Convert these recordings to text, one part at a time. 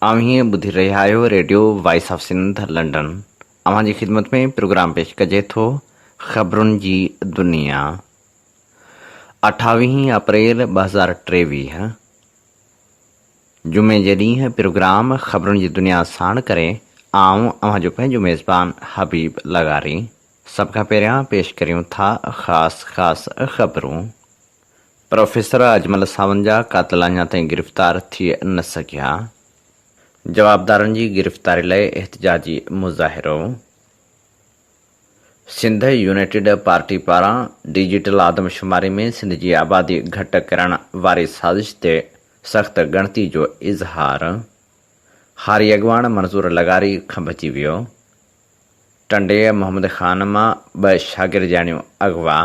اوهين ٻڌي رهيا آهيو radio voice of Sindh London. اوهان جي خدمت ۾ پروگرام پيش ڪجي ٿو خبرن جي دنيا. اٺاويهين اپريل 2023 جمعي جي ڏينهن پروگرام خبرن جي دنيا ساڻ ڪري آئون اوهان جو پنهنجو ميزبان حبيب لغاري سڀ کان پهريان پيش ڪريون ٿا خاص خاص خبرون. پروفيسر اجمل ساوند جا قاتل اڃا تائين گرفتار ٿي نه سگهيا، جوابدارن جي گرفتاري لاء احتجاجي مظاهرو. سنڌ يونائيٽيڊ پارٽي پاران ڊجيٽل آدمشماري ۾ سنڌ جي آبادي گهٽ ڪرڻ واري سازش تي سخت ڳڻتي جو اظهار، هاري اڳواڻ منظور لغاري کنڀجي ويو. ٽنڊي محمد خان مان ٻه شاگردياڻيون اغوا،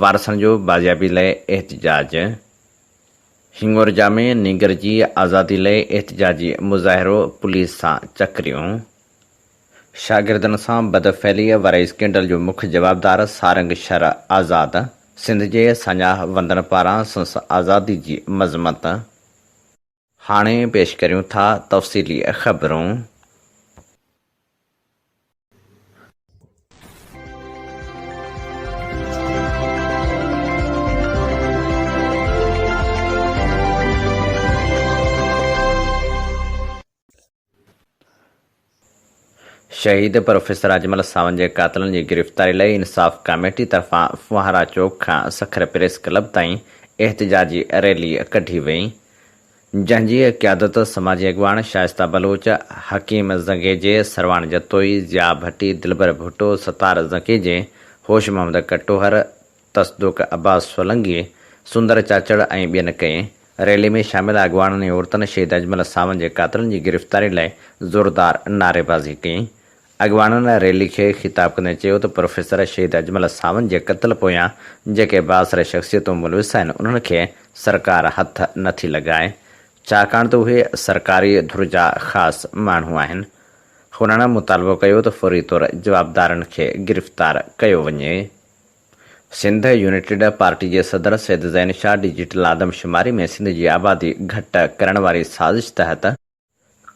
وارثن جو بازيابي لئه احتجاج. هڱورجا ۾ نينگر جي آزادي لئه احتجاجي مظاهرو، پوليس سان چڪريون. شاگردن سان بدفعليء واري اسڪينڊل جو مک جوابدار سارنگ شر آزاد، سنڌ جي ساڃاهه وندن پاران سنس آزادي جي مذمت. هاڻي پيش ڪريون ٿا تفصيلي خبرون. شهيد پروفيسر اجمل ساوند جي قاتلن جي گرفتاري لاء انصاف ڪاميٽي طرفان ڦوهارا چوڪ کان سکر پريس ڪلب تائين احتجاجي ريلي ڪڍي وئي، جنهن جي قيادت سماجي اڳواڻ شائسته بلوچ، حڪيم زنگيجي، سرواڻ جتوئي، ضياء ڀٽي، دلبر ڀٽو، ستار زنگيجي، هوش محمد ڪٽوهر، تصدق عباس سولنگي، سندر چاچڙ ۽ ٻين ڪئي. ريلي ۾ شامل اڳواڻن ۽ عورتن شهيد اجمل ساوند جي قاتلن جي گرفتاري لاء زوردار نعريبازي ڪئي. اڳواڻن ريلي کي خطاب ڪندي چيو ته پروفيسر شهيد اجمل ساوند جي قتل پويان جيڪي بااثر شخصيتون ملوث آهن انهن کي سرڪار هٿ نٿي لڳائي ڇاڪاڻ ته اهي سرڪاري ڌر جا خاص ماڻهو آهن. هنن مطالبو ڪيو ته فوري طور جوابدارن کي گرفتار ڪيو وڃي. سنڌ يونائيٽيڊ پارٽي جي صدر سيد زين شاهه ڊجيٽل آدمشماري ۾ سنڌ جي آبادي گهٽ ڪرڻ واري سازش تحت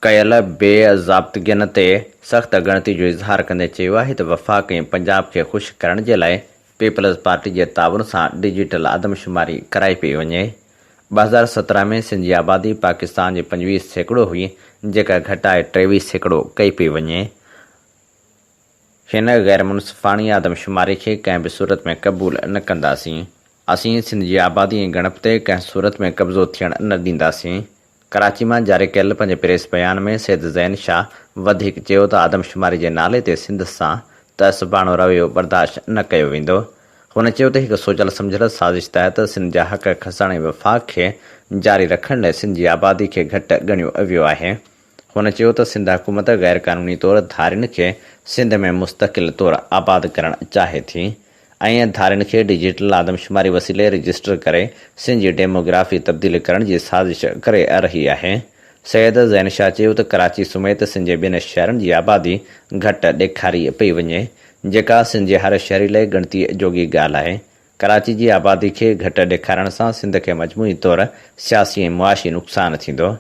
ڪيل بي ضابطگين تي سخت ڳڻتي جو اظهار ڪندي چيو آهي ته وفاق ۽ پنجاب کي خوش ڪرڻ جي لاء پيپلز پارٽي جي تعاون سان ڊجيٽل آدمشماري ڪرائي پئي وڃي. 2017 ۾ سنڌ جي آبادي پاڪستان جي 25% هئي جيڪا گهٽائي 23% ڪئي پئي وڃي. هن غير منصفاڻي آدمشماري کي ڪنهن به صورت ۾ قبول نه ڪنداسين. اسين سنڌ جي آبادي ۽ ڳڻپ تي ڪنهن صورت ۾ قبضو ٿيڻ نه ڏينداسين. ڪراچي مان جاري ڪيل پنهنجي پريس بيان ۾ سيد زين شاهه وڌيڪ چيو ته آدمشماري جي نالي تي سنڌ سان تعصباڻو رويو برداشت نه ڪيو ويندو. هن چيو ته هڪ سوچيل سمجهيل سازش تحت سنڌ جا حق کسڻ ۽ وفاق کي جاري رکڻ لاء سنڌ جي آبادي کي گهٽ ڳڻيو ويو آهي. هن چيو ته سنڌ حڪومت غير قانوني طور ڌارين کي سنڌ ۾ مستقل طور آباد ڪرڻ چاهي ٿي ۽ ڌارين کي ڊجيٽل آدمشماري وسيلي رجسٽر ڪري سنڌ جي ڊيموگرافي تبديل ڪرڻ جي سازش ڪري رهي آهي. سيد زين شاهه چيو ته ڪراچي سميت سنڌ جي ٻين شهرن جي آبادي گهٽ ڏيکاري پئي وڃي جيڪا سنڌ جي هر شهري لاء ڳڻتي جوڳي ڳالهه آهي. ڪراچي جي آبادي کي گهٽ ڏيکارڻ سان سنڌ کي مجموعي طور سياسي ۽ معاشي نقصان ٿيندو.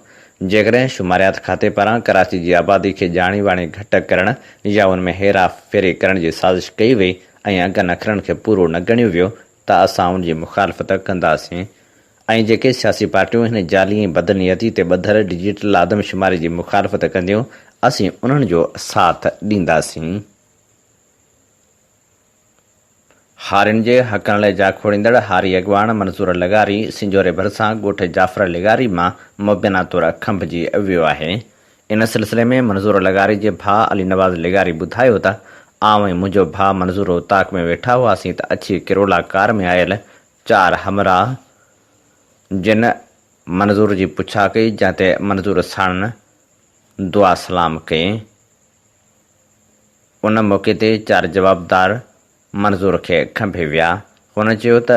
جيڪڏهن شماريات کاتي پاران ڪراچي جي آبادي کي ڄاڻي واڻي گهٽ ڪرڻ يا ان ۾ هيرا ڦيري ڪرڻ جي سازش ڪئي وئي ۽ انگن اکرن کي پورو نه ڳڻيو ويو ته اسان ان جي مخالفت ڪنداسين ۽ جيڪي سياسي پارٽيون هن جعلي ۽ بدنيتي تي ٻڌل ڊجيٽل آدمشماري جي مخالفت ڪنديون اسين انهن جو ساٿ ڏينداسين. هارين جي حقن لاء جاکوڙيندڙ هاري اڳواڻ منظور لغاري سنجهوري ڀرسان ڳوٺ جعفر لغاري مان مبينا طور کنڀجي ويو آهي. ان سلسلي ۾ منظور لغاري جي ڀاء علي نواز لغاري ٻڌايو ته آئون ۽ منهنجو ڀاء منظور اوطاق ۾ ويٺا هئاسين ته اڇي ڪرولا ڪار ۾ آيل چار همراهه جن منظور جي پڇا ڪئي جنهن تي منظور ساڻن دعا سلام ڪئي. ان موقعي تي چار جوابدار منظور کي کنڀي ويا. هن چيو ته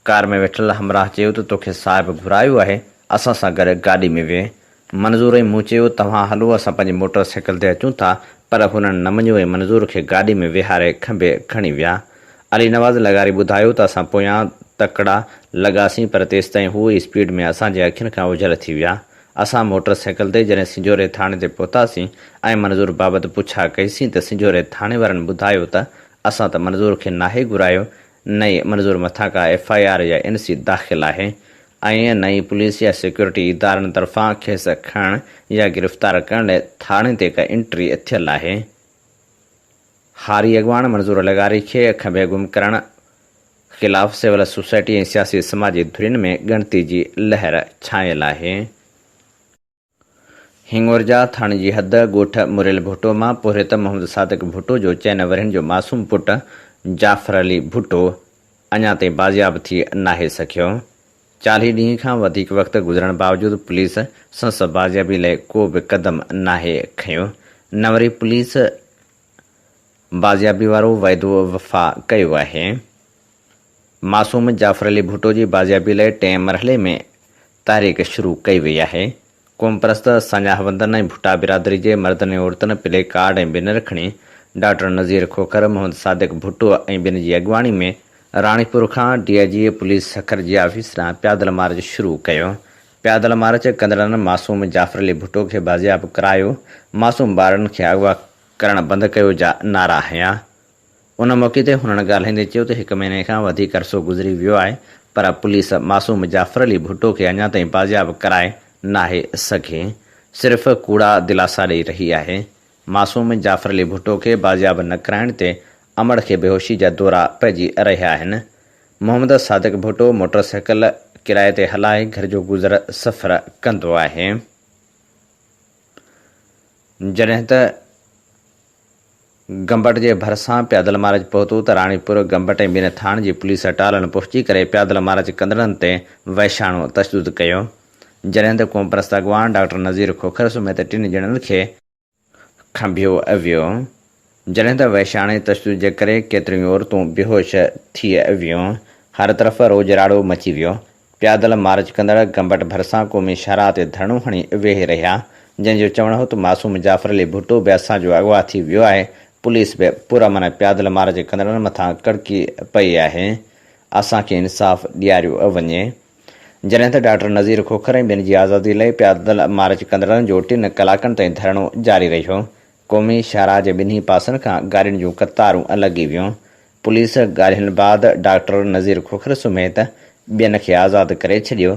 ڪار ۾ ويٺل همراهه چيو ته توکي صاحب گهرايو آهي، اسان سان گڏ گاڏي ۾ ويهه. منظور ۽ مون چيو توهان هلو اسان پنهنجي موٽر سائيڪل تي اچون ٿا پر هنن نه مڃيو ۽ منظور کي گاڏي ۾ ويهاري کنڀي کڻي ويا. علي نواز لغاري ٻڌايو ته اسان پويان تڪڙا لڳاسين پر تيستائين هو اسپيڊ ۾ اسان جي اکين کان اوجهل ٿي ويا. اسان موٽر سائيڪل تي جڏهن سنجهوري ٿاڻي تي پهتاسين ۽ منظور بابت پڇا ڪئيسين ته سنجهوري ٿاڻي وارن ٻڌايو ته اسان ته منظور کي ناهي گهرايو نه ئي منظور مٿان ڪا ايف I R يا اين سي داخل آهي ۽ نه ئي پوليس يا سيڪيورٽي ادارن طرفان کيس کڻڻ يا گرفتار ڪرڻ لاء ٿاڻي تي ڪا انٽري ٿيل آهي. هاري اڳواڻ منظور لغاري کي کنڀي گم ڪرڻ خلاف سول سوسائٽي ۽ سياسي سماجي ڌرين ۾ ڳڻتي جي لهر ڇانيل آهي. هڱورجا ٿاڻي جي حد ڳوٺ مريل ڀٽو مان پورهيت محمد صادق ڀٽو جو چئن ورهين جو معصوم پٽ جعفر علي ڀٽو اڃا تائين بازياب ٿي ناهي سگهيو. 40 ڏينهن کان وڌيڪ وقت گذرڻ باوجود پوليس سنس بازيابي لاء ڪو به قدم ناهي کنيو نه وري پوليس بازيابي وارو وعدو وفا ڪيو آهي. معصوم جعفر علي ڀٽو جي بازيابي لاء ٽئين مرحلي ۾ تحريڪ شروع ڪئي وئي آهي. قومپرست، ساڃاهه وندن ۽ ڀٽا برادري جي مردن ۽ عورتن پلي ڪارڊ ۽ بينر کڻي ڊاڪٽر نذير کوکر، محمد صادق ڀٽو ۽ ٻين جي اڳواڻي ۾ راڻيپور کان ڊي I جي پوليس سکر جي آفيس ڏانهن پيادل مارچ شروع ڪيو. پيادل مارچ ڪندڙن معصوم جعفر علي ڀٽو کي بازياب ڪرايو، معصوم ٻارڙن کي اغوا ڪرڻ بند ڪيو جا نعرا هنيا. ان موقعي تي هنن ڳالهائيندي چيو ته هڪ مهيني کان وڌيڪ عرصو گذري ويو آهي پر پوليس معصوم جعفر علي ڀٽو کي اڃا تائين بازياب ڪرائي ناهي سگهي، صرف ڪوڙا دلاسا ڏئي رهي آهي. معصوم جعفر علي ڀٽو کي بازياب نه ڪرائڻ تي امڙ کي بيهوشي جا دورا پئجي رهيا آهن. محمد صادق ڀٽو موٽر سائيڪل ڪرائي تي هلائي گهر جو گذر سفر ڪندو آهي. جڏهن ته گمبٽ جي ڀرسان پيادل مارچ پهتو ته راڻيپور، گمبٽ ۽ ٻين ٿاڻن جي پوليس اٽالن پهچي ڪري پيادل مارچ ڪندڙن تي وحشاڻو تشدد ڪيو. جڏهن ته قومپرست اڳواڻ ڊاڪٽر نذير کوکر سميت ٽن ڄڻن کي کنڀيو ويو. جڏهن ته وحشاڻي تشدد جي ڪري ڪيتريون ئي عورتون بيهوش ٿي ويون. هر طرف روڄ راڙو مچي ويو. پيادل مارچ ڪندڙ گمبٽ ڀرسان قومي شاهراهه تي ڌرڻو هڻي ويهي رهيا، جنهن جو چوڻ هو ته معصوم جعفر علي ڀٽو به اسان جو اغوا ٿي ويو آهي، پوليس به پرامن پيادل مارچ ڪندڙن مٿان ڪڙڪي پئي آهي، اسان کي انصاف ڏياريو وڃي. جڏهن ته ڊاڪٽر نذير کوکر ۽ ٻين جي آزادي لئي پيادل مارچ ڪندڙن جو ٽن ڪلاڪن تائين ڌرڻو جاري رهيو، قومي شاهراهه جي ٻنهي پاسن کان گاڏين جون قطارون لڳي ويون. پوليس ڳالهين بعد ڊاڪٽر نذير کوکر سميت ٻين کي آزاد ڪري ڇڏيو،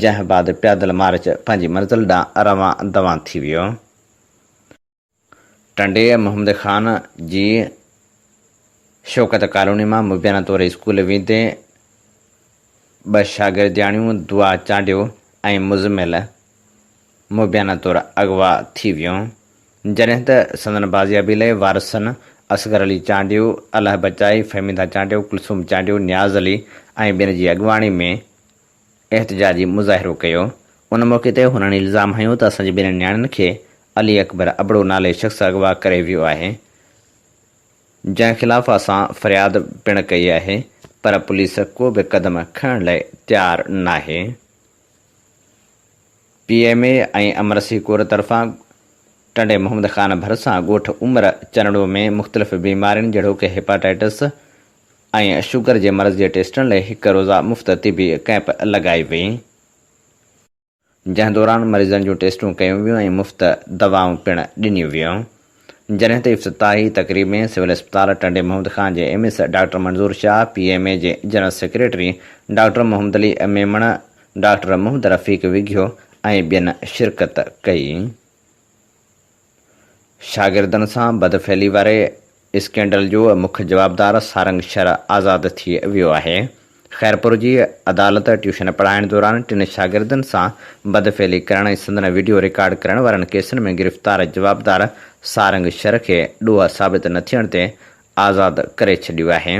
جنهن بعد پيادل مارچ پنهنجي منزل ڏانهن روان دوان ٿي ويو. ٽنڊي محمد خان جي شوڪت ڪالوني مان مبينا طور اسڪول ويندي ٻه شاگردياڻيون دعا چانڊيو ۽ مزمل مبينا طور اغوا ٿي ويون، جڏهن ته سندن بازيابي لاء وارثن اصغر علي چانڊيو، الهه بچائي، فهميده چانڊيو، ڪلثوم چانڊيو، نياز علي ۽ ٻين جي اڳواڻي ۾ احتجاجي مظاهرو ڪيو. ان موقعي تي هنن الزام هنيو ته اسان جي ٻن نياڻين کي علي اڪبر ابڙو نالي شخص اغوا ڪري ويو آهي، جنهن خلاف اسان فرياد پڻ ڪئي آهي پر پوليس ڪو به قدم کڻڻ لاء تيار ناهي. پي ايم اي ۽ امرسي ڪور طرفان ٽنڊي محمد خان ڀرسان ڳوٺ عمر چنڙو ۾ مختلف بيمارين جهڙوڪ هيپاٽائٽس ۽ شگر جي مرض جي ٽيسٽن لاء هڪ روزه مفت طبي ڪئمپ لڳائي وئي، جنهن دوران مريضن جون ٽيسٽون ڪيون ويون ۽ مفت دوائون پڻ ڏنيون ويون. جڏهن ته افتتاحي تقريب ۾ سول اسپتال ٽنڊي محمد خان جي M S doctor Manzoor Shah, P M A جي general secretary doctor Muhammad Ali Memon, doctor Muhammad Rafiq Wagho ۽ ٻين شرڪت ڪئي. شاگردن سان بدفعلي واري اسڪينڊل جو مک جوابدار سارنگ شر آزاد ٿي ويو آهي. خيرپور جي عدالت ٽيوشن پڙهائڻ دوران ٽن شاگردن سان بدفعلي ڪرڻ ۽ سندن وڊيو رڪارڊ ڪرڻ وارن ڪيسن ۾ گرفتار جوابدار سارنگ شر کي ڏوهه ثابت نه ٿيڻ تي آزاد ڪري ڇڏيو آهي.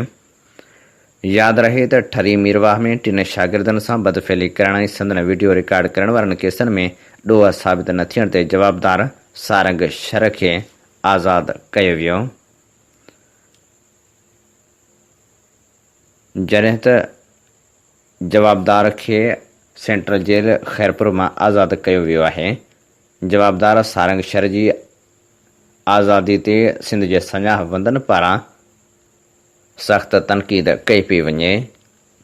ياد رهي ته ٺري ميرواهه ۾ ٽن شاگردن سان بدفعلي ڪرڻ ۽ سندن وڊيو رڪارڊ ڪرڻ وارن ڪيسن ۾ ڏوهه ثابت نه ٿيڻ تي جوابدار سارنگ شر کي آزاد ڪيو ويو. جڏهن ته جوابدار کي سينٽرل جيل خيرپور مان آزاد ڪيو ويو آهي. جوابدار سارنگ شر جي آزادي تي سنڌ جي سڃاهه وندن پاران سخت تنقيد ڪئي پئي وڃي.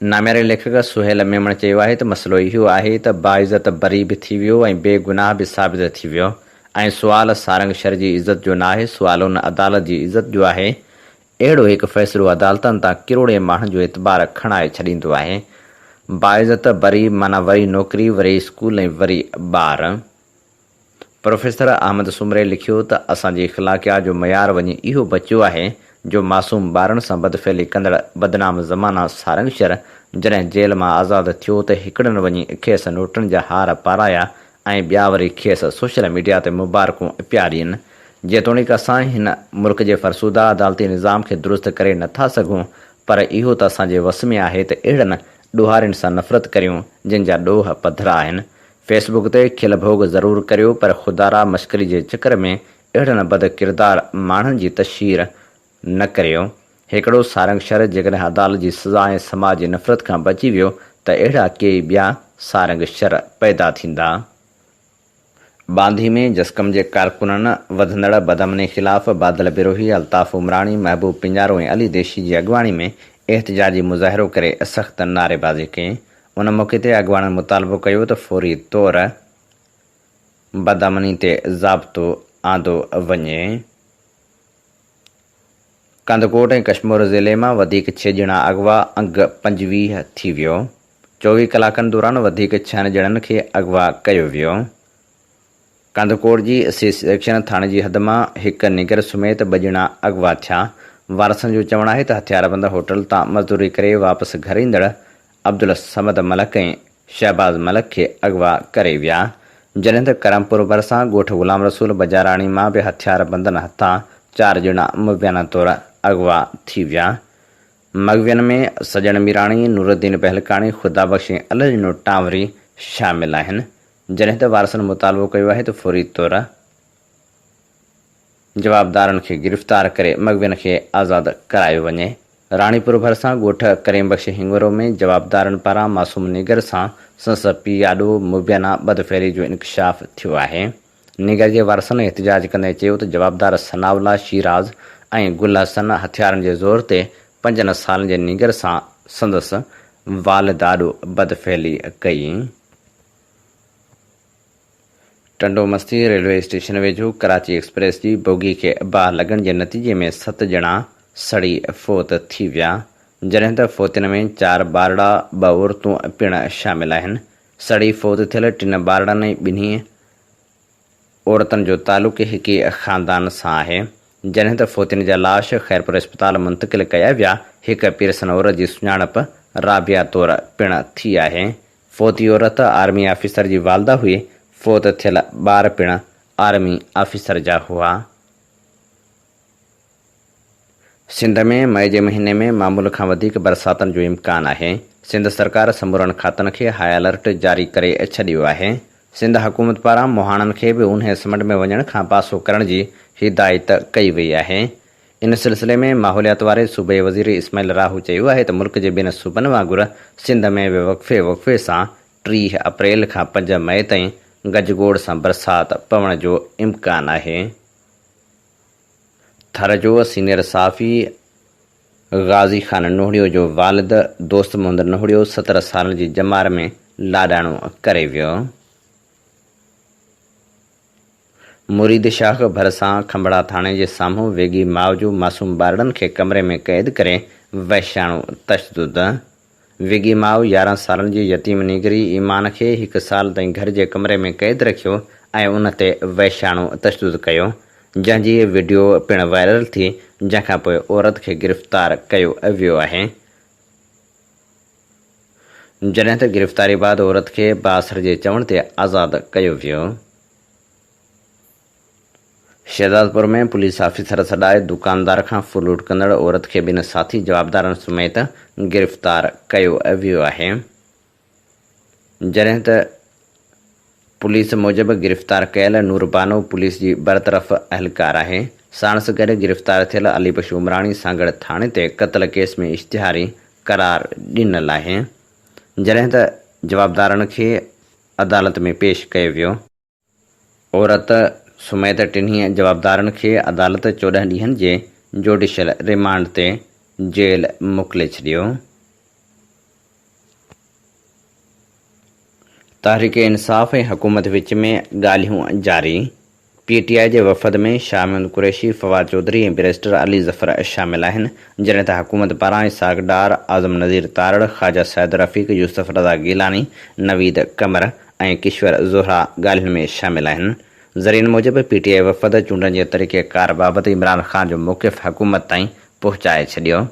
نامياري ليکڪ سهيل ميمڻ چيو آهي ته مسئلو اهو آهي ته باعزت بري به ٿي ويو ۽ بي گناهه به ثابت ٿي ويو ۽ سوال سارنگ شر جي عزت جو ناهي سوال ان عدالت جي عزت جو آهي اهڙو هڪ فيصلو عدالتن تان ڪروڙين ماڻهن جو اعتبار کڻائي ڇڏيندو آهي باعزت بري معنيٰ وري نوڪري وري اسڪول ۽ وري ٻار. پروفيسر احمد سومري لکيو ته اسان جي اخلاقيات جو معيار وڃي اهو بچيو آهي جو معصوم ٻارن سان بدفعلي ڪندڙ بدنام زمانه سارنگ شر جڏهن جيل مان آزاد ٿيو ته هڪڙن وڃي کيس نوٽن جا هار پارايا ۽ ٻيا وري کيس سوشل ميڊيا تي مبارڪون پيا ڏين جيتوڻيڪ اسان هن ملڪ جي فرسوده عدالتي نظام کي درست ڪري نٿا سگهون پر اهو ته اسان جي وس ۾ آهي ته اهڙن ڏوهارين سان نفرت ڪريون جن جا ڏوهه پڌرا آهن فيس بڪ تي کل ڀوڳ ضرور ڪريو پر خدارا مشڪري جي چڪر ۾ اهڙن بد ڪردار ماڻهن جي تشهير نه ڪريو. هڪڙو سارنگ شر جيڪڏهن عدالت جي سزا ۽ سماج جي نفرت کان بچي ويو ته اهڙا ڪيئي ٻيا سارنگ شر پيدا ٿيندا. ٻانڌي ۾ جسقم جي ڪارڪنن وڌندڙ بدامني خلاف بادل بروهي، الطاف عمراڻي، محبوب پنجارو ۽ علي ديشي جي اڳواڻي ۾ احتجاجي مظاهرو ڪري سخت نعريبازي ڪئي. ان موقعي تي اڳواڻن مطالبو ڪيو ته فوري طور بدامني تي ضابطو آندو وڃي. ڪنڌڪوٽ ۽ ڪشمور ضلعي مان وڌيڪ ڇهه ڄڻا اغوا، انگ 25 ٿي ويو. 24 ڪلاڪن دوران وڌيڪ ڇهن ڄڻن کي اغوا ڪيو ويو. ڪنڌڪوٽ جي سي سيڪشن ٿاڻي جي حد مان هڪ نينگر سميت ٻه ڄڻا اغوا ٿيا. وارثن جو چوڻ آهي ته هٿياربند هوٽل تان مزدوري ڪري واپس گهر ايندڙ عبدالصمد ملڪ ۽ شهباز ملڪ کي اغوا ڪري ويا. جڏهن ته ڪرمپور ڀرسان ڳوٺ غلام رسول بجاراڻي مان به هٿياربندن هٿان چار ڄڻا مبينا طور اغوا ٿي ويا. مغوين ۾ سڄڻ ميراڻي، نورالدين بهلڪاڻي، خدا بخش ۽ الهڏنو ٽانوري شامل آهن. جڏهن ته وارثن مطالبو ڪيو آهي ته فوري طور جوابدارن کي گرفتار ڪري مغوين کي آزاد ڪرايو وڃي. راڻيپور ڀرسان ڳوٺ ڪريم بخش هنڱورو ۾ جوابدارن پاران معصوم نينگر سان سندس پيء آڏو مبينا بدفعلي جو انڪشاف ٿيو آهي. نينگر جي وارثن احتجاج ڪندي چيو ته جوابدار ثناء الله شيراز ۽ گل حسن هٿيارن جي زور تي پنجن سالن جي نينگر سان سندس والد آڏو بدفعلي ڪئي. ٽنڊو مستي ريلوي اسٽيشن ويجهو ڪراچي ايڪسپريس جي بوگي کي باهه لڳڻ جي نتيجي ۾ ست ڄڻا سڙي فوت ٿي ويا، جڏهن ته فوتين ۾ چار ٻارڙا، ٻه عورتون پڻ شامل آهن. سڙي فوت ٿيل ٽن ٻارڙن ۽ ٻنهي عورتن جو تعلق هڪ ئي خاندان سان آهي، جڏهن ته فوتين جا لاش خيرپور اسپتال منتقل ڪيا ويا، هڪ پيرسن عورت جي سڃاڻپ رابعه طور پڻ ٿي آهي. فوتي عورت آرمي آفيسر جي والده هئي، فوت ٿيل ٻار پڻ آرمي آفيسر جا هئا. سنڌ ۾ مئي جي مهيني ۾ معمول کان وڌيڪ برساتن جو امڪان آهي، سنڌ سرڪار سمورن کاتن کي هاء الرٽ جاري ڪري ڇڏيو آهي. سنڌ حڪومت پاران مهاڻن کي به اونهي سمنڊ ۾ وڃڻ کان پاسو ڪرڻ جي هدايت ڪئي وئي آهي. ان سلسلي ۾ ماحوليات واري صوبائي وزير اسماعيل راهو چيو آهي ته ملڪ جي ٻين صوبن وانگر سنڌ ۾ به وقفي وقفي سان 30 اپريل کان 5 مئي تائين گجگوڙ سان برسات پوڻ جو امڪان آهي. ٿر جو سينيئر صحافي غازي خان نوهڙيو جو والد دوست محمد نوهڙيو 70 سالن جي ڄمار ۾ لاڏاڻو ڪري ويو. مريد شاخ ڀرسان کنڀڙا ٿاڻي جي سامهون ويڳي ماء جو معصوم ٻارڙن کي ڪمري ۾ قيد ڪري وحشياڻو تشدد، ويڳي ماء 11 سالن جي يتيم نينگري ايمان کي هڪ سال تائين گهر جي ڪمري ۾ قيد رکيو ۽ ان تي وحشياڻو تشدد ڪيو جنهن جي وڊيو پڻ وائرل ٿي جنهن کانپوء عورت کي گرفتار ڪيو ويو آهي. جڏهن ته گرفتاري بعد عورت کي بااثر جي چوڻ تي آزاد ڪيو ويو. شهدادپور ۾ پوليس آفيسر سڏائي دڪاندار کان ڦرلوٽ ڪندڙ عورت کي ٻن ساٿي جوابدارن سميت گرفتار ڪيو ويو آهي. جڏهن ته پوليس موجب گرفتار ڪيل نور بانو پوليس جي برطرف اهلڪار آهي. ساڻس گڏ گرفتار ٿيل علي بخش عمراڻي سانگهڙ ٿاڻي تي قتل ڪيس ۾ اشتهاري قرار ڏنل آهي. جڏهن ته جوابدارن کي عدالت ۾ پيش ڪيو ويو. عورت سميت ٽنهي جوابدارن کي عدالت 14 ڏينهن جي جوڊيشل ريمانڊ تي جيل موڪلي ڇڏيو. تحريڪ انصاف ۽ حڪومت وچ ۾ ڳالهيون جاري، پي ٽي آء جي وفد ۾ شاهه محمود قريشي، فواد چوڌري ۽ بئريسٽر علي ظفر شامل آهن، جڏهن ته حڪومت پاران اسحاق ڊار، اعظم نذير تارڙ، خواجه سعد رفيق، يوسف رضا گيلاني، نويد قمر ۽ ڪشور زهرا ڳالهين ۾ شامل آهن. ذريعن موجب پي ٽي آء وفد چونڊن جي طريقيڪار بابت عمران خان جو موقف حڪومت تائين پهچائي ڇڏيو.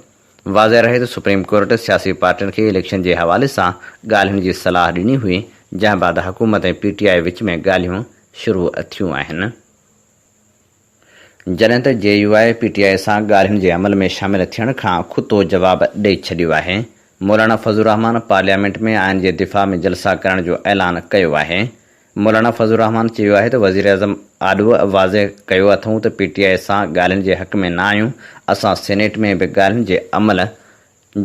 واضح رهي ته سپريم ڪورٽ سياسي پارٽين کي اليڪشن جي حوالي سان ڳالهين جي صلاح ڏني هئي، جنهن بعد حڪومت ۽ پي ٽي آء وچ ۾ ڳالهيون شروع ٿيون آهن. جڏهن ته J U I P T I سان ڳالهين جي عمل ۾ شامل ٿيڻ کان کتو جواب ڏئي ڇڏيو آهي. مولانا فضل الرحمان پارليامينٽ ۾ آئين جي دفاع ۾ جلسا ڪرڻ جو اعلان ڪيو آهي. مولانا فضل الرحمان چيو آهي ته وزيراعظم آڏو واضح ڪيو اٿئون ته پي ٽي آء سان ڳالهين جي حق ۾ نه آهيون، اسان سينيٽ ۾ به ڳالهين جي عمل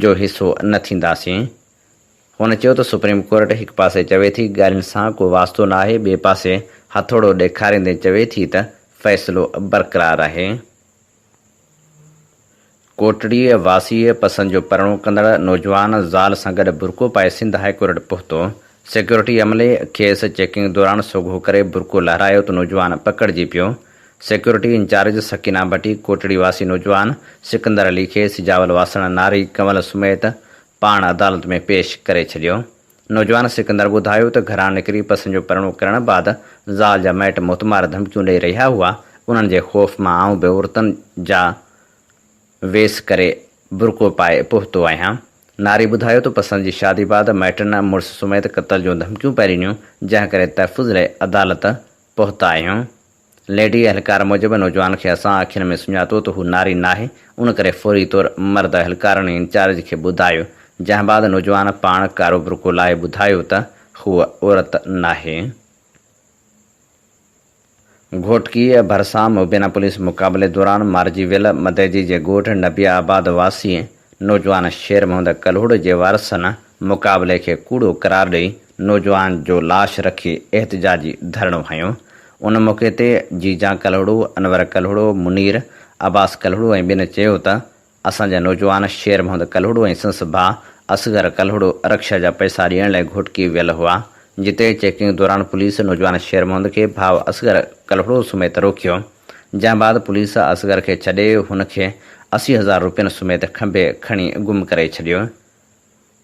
جو حصو نه ٿينداسين. هن چيو ته سپريم ڪورٽ هڪ پاسي چوي ٿي ڳالهين سان ڪو واسطو نه آهي، ٻئي پاسي هٿوڙو ڏيکاريندي چوي ٿي ته فيصلو برقرار آهي. ڪوٽڙي واسي پسند جو پرڻو ڪندڙ نوجوان زال سان گڏ برقعو پائي سنڌ هاء ڪورٽ پهتو، سيڪيورٽي عملي کيس چيڪنگ دوران سوگهو ڪري برقعو لهرايو ته نوجوان پڪڙجي پيو، سيڪيورٽي انچارج سڪينه ڀٽي ڪوٽڙي واسي نوجوان سڪندر علي کي سجاول واسڻ ناري ڪنول سميت پاڻ عدالت ۾ پيش ڪري ڇڏيو. نوجوان سڪندر ٻڌايو ته گهران نڪري پسند جو پرڻو ڪرڻ بعد زال جا مائٽ موتمار ڌمڪيون ڏئي رهيا هئا، انهن جي خوف مان آئون به عورتن جا ويس ڪري برقعو پائي پهتو آهيان. ناري ٻڌايو ته پسند جي شادي بعد مائٽن مڙس سميت قتل جون ڌمڪيون پئي ڏنيون، جنهن ڪري تحفظ لاء عدالت پهتا آهيون. ليڊي اهلڪار موجب نوجوان کي اسان اکين ۾ سڃاتو ته هو ناري ناهي، ان ڪري فوري طور مرد اهلڪارن ۽ انچارج کي ٻڌايو، جنهن بعد نوجوان پاڻ ڪارو برقعو لاهي ٻڌايو ته هوء عورت ناهي. گهوٽڪي ڀرسان مبينا پوليس مقابلي دوران مارجي ويل مدئجي جي ڳوٺ نبي آباد واسي نوجوان شير محمد ڪلهوڙو جي وارثن مقابلي کي ڪوڙو قرار ڏئي نوجوان جو لاش رکي احتجاجي ڌرڻو هنيو. ان موقعي تي جيجان ڪلهوڙو، انور ڪلهوڙو، منير، عباس ڪلهوڙو ۽ ٻين چيو ته اسان جا نوجوان شير محمد ڪلهوڙو ۽ سندس ڀاء اصغر ڪلهوڙو رڪشا جا پئسا ڏيڻ لاء گهوٽڪي ويل هئا، جتي چيڪنگ دوران پوليس نوجوان شير محمد کي ڀاء اصغر ڪلهوڙو سميت روڪيو. جنهن بعد پوليس اصغر کي ڇڏي هن کي 80 هزار روپين سميت کنڀي کڻي گم ڪري ڇڏيو،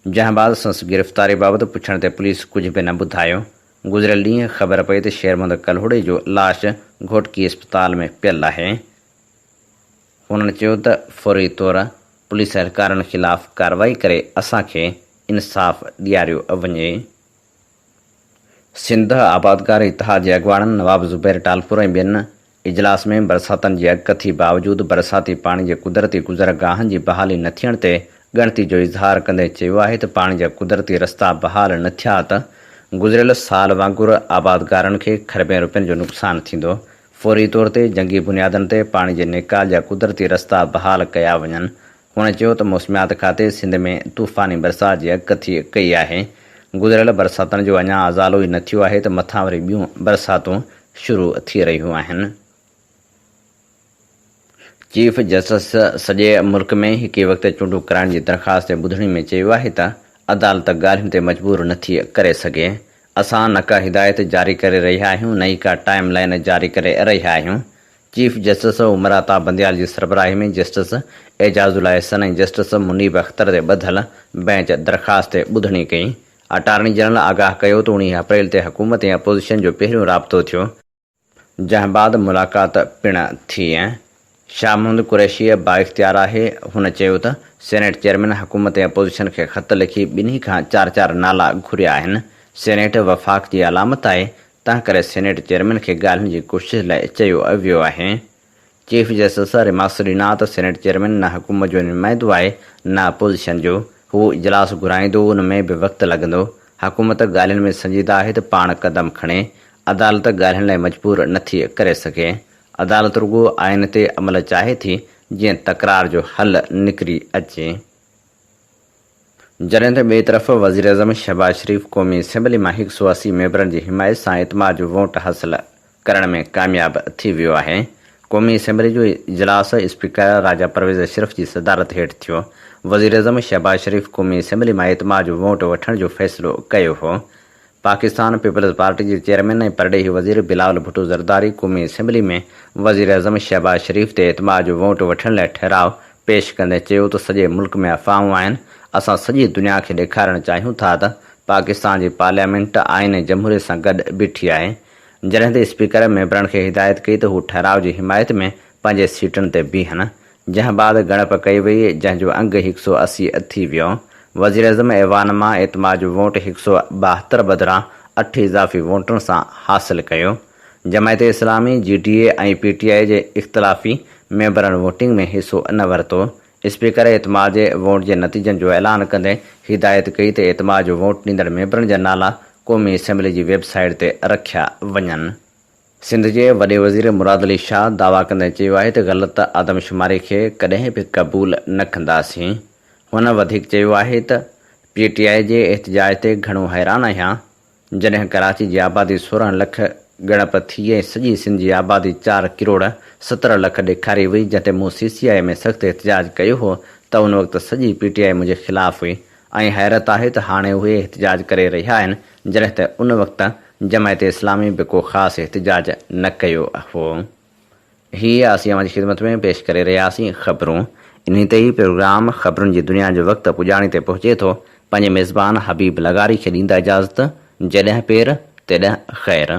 جنهن بعد سندس گرفتاري بابت پڇڻ تي پوليس ڪجهه به نه ٻڌايو. گذريل ڏينهن خبر پئي ته شير محمد ڪلهوڙي جو لاش گهوٽڪي اسپتال ۾ پيل آهي. هنن چيو ته فوري طور پوليس اهلڪارن خلاف ڪارروائي ڪري اسان کي انصاف ڏياريو وڃي. سنڌ آبادگار اتحاد جي اڳواڻن نواب زبير ٽالپر ۽ ٻين اجلاس ۾ برساتن جي اڳڪٿي باوجود برساتي پاڻي جي قدرتي گذرگاهن جي بحالي نه ٿيڻ تي ڳڻتي جو اظهار ڪندي چيو آهي ته پاڻي جا قدرتي رستا بحال نه ٿيا ته گذريل سال وانگر آبادگارن کي کربين روپين جو نقصان ٿيندو، فوري طور تي جنگي بنيادن تي پاڻي جي نيڪال جا قدرتي رستا بحال ڪيا وڃن. هن چيو ته موسميات کاتي سنڌ ۾ طوفاني برسات جي اڳڪٿي ڪئي آهي، گذريل برساتن جو اڃا ازالو ئي نه ٿيو آهي ته مٿان وري ٻيون برساتون شروع ٿي رهيون آهن. چيف جسٽس سڄي ملڪ ۾ هڪ ئي وقت چونڊون ڪرائڻ جي درخواست تي ٻڌڻي ۾ چيو آهي ته عدالت ڳالهين تي مجبور نه ٿي ڪري سگهي، اسان نه ڪا هدايت جاري ڪري رهيا آهيون نه ئي ڪا ٽائيم لائين جاري ڪري رهيا آهيون، چيف جسٽس عمر عطا بنديال جي سربراهي ۾ جسٽس اعجاز الاحسن ۽ جسٽس منيب اختر تي ٻڌل بئنچ درخواست تي ٻڌڻي ڪئي. اٽارني جنرل آگاهه ڪيو ته 19 اپريل تي حڪومت ۽ اپوزيشن جو پهريون رابطو ٿيو، جنهن بعد ملاقات پڻ ٿي. شاهه محمود قريشي بااختيار آهي. هن چيو ته سينيٽ چيئرمين حڪومت ۽ اپوزيشن کي خط لکي ٻنهي کان چار چار نالا گهريا آهن، سينيٽ وفاق جي علامت آهي، تنهنڪري سينيٽ چيئرمين کي ڳالهين جي ڪوشش لاء چيو ويو آهي. چيف جسٽس ريمارڪس ڏنا ته سينيٽ چيئرمين نه حڪومت جو نمائندو آهي نه اپوزيشن جو، هو اجلاس گهرائيندو ان ۾ به وقت لڳندو، حڪومت ڳالهين ۾ سنجيده آهي ته پاڻ قدم کڻي، عدالت ڳالهين لاء مجبور نٿي ڪري سگهي، عدالت رڳو آئين تي عمل چاهي ٿي جيئن تڪرار جو حل نڪري اچي. جڏهن ته ٻئي طرف وزيراعظم شهباز شريف قومي اسيمبلي مان هڪ سئو 80 ميمبرن جي حمايت سان اعتماد جو ووٽ حاصل ڪرڻ ۾ ڪامياب ٿي ويو آهي. قومي اسيمبلي جو اجلاس اسپيڪر راجا پرويز اشرف جي صدارت هيٺ ٿيو. وزيراعظم شهباز شريف قومي اسيمبلي مان اعتماد جو ووٽ وٺڻ جو فيصلو ڪيو هو. پاڪستان پيپلز پارٽي جي چيئرمين ۽ پرڏيهي وزير بلاول ڀٽو زرداري قومي اسيمبلي ۾ وزيراعظم شهباز شريف تي اعتماد جو ووٽ وٺڻ لاء ٺهراء پيش ڪندي چيو ته سڄي ملڪ ۾ افواهون آهن، اسان سڄي دنيا کي ڏيکارڻ چاهيون ٿا ته پاڪستان جي پارليامينٽ آئين ۽ جمهوريت سان گڏ بيٺي آهي. جڏهن ته اسپيڪر ميمبرن کي هدايت ڪئي ته هو ٺهراء جي حمايت ۾ پنهنجي سيٽن تي بيهن. جنهن بعد ڳڻپ ڪئي وئي جنهن جو انگ هڪ سئو 80 ٿي ويو. وزيراعظم ايوان مان اعتماد جو ووٽ هڪ سئو 72 بدران اٺ اضافي ووٽن سان حاصل ڪيو. Jamaat Islami, G D A ۽ P T I جي اختلافي ميمبرن ووٽنگ ۾ حصو نه ورتو. اسپيڪر اعتماد جي ووٽ جي نتيجن جو اعلان ڪندي هدايت ڪئي ته اعتماد جو ووٽ ڏيندڙ ميمبرن جا نالا قومي اسيمبلي جي ويب سائيٽ تي رکيا وڃن. سنڌ جي وڏي وزير مراد علي شاهه دعويٰ ڪندي چيو آهي ته غلط آدمشماري کي ڪڏهن به قبول نه ڪنداسين. هن وڌيڪ چيو آهي ته پي ٽي آء جي احتجاج تي گهڻو حيران آهيان، جڏهن ڪراچي جي آبادي 16 لک ڳڻپ ٿي ۽ سڄي سنڌ جي آبادي چار ڪروڙ 70 لک ڏيکاري وئي جنهن تي مون سي سي آء ۾ سخت احتجاج ڪيو هو ته ان وقت سڄي پي ٽي آء منهنجي خلاف هئي ۽ حيرت آهي ته هاڻي اهي احتجاج ڪري رهيا آهن جڏهن ته ان وقت جماعت اسلامي به ڪو خاص احتجاج نه ڪيو هو. هي اسين اوهان جي خدمت ۾ پيش ڪري رهيا هئاسين خبرون. انهي تي ئي پروگرام خبرن جي دنيا جو وقت پڄاڻي تي پهچي ٿو. پنهنجي ميزبان حبيب لغاري کي ڏيندا اجازت. جيڏهن پير تيڏهن خير.